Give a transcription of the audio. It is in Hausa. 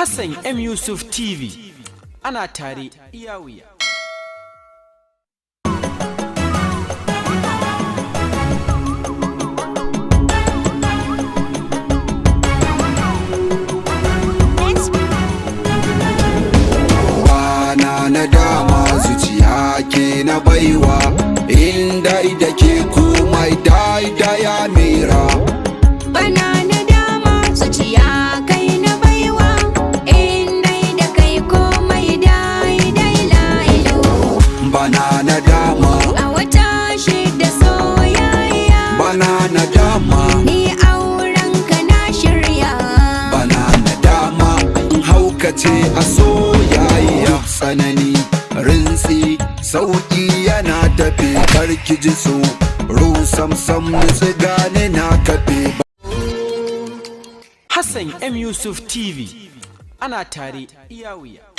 Hassan M Yusuf TV ana tare iya wuya. Bana na dama, zuciya ke na baiwa, inda da ke komai daida ya mera. Bana na dama, zuciya kai na baiwa, in dai da kai komai daidai lailu. Bana na dama. A wata shida soyayya. Bana na dama. Ni auren ka na shirya. Bana na dama in haukace a soyayya, tsanani rintsi sauki yana tafe, karki ji tsoro sam sam, nutsu gane na kafe. Hassan M Yusuf TV ana tare iya wuya.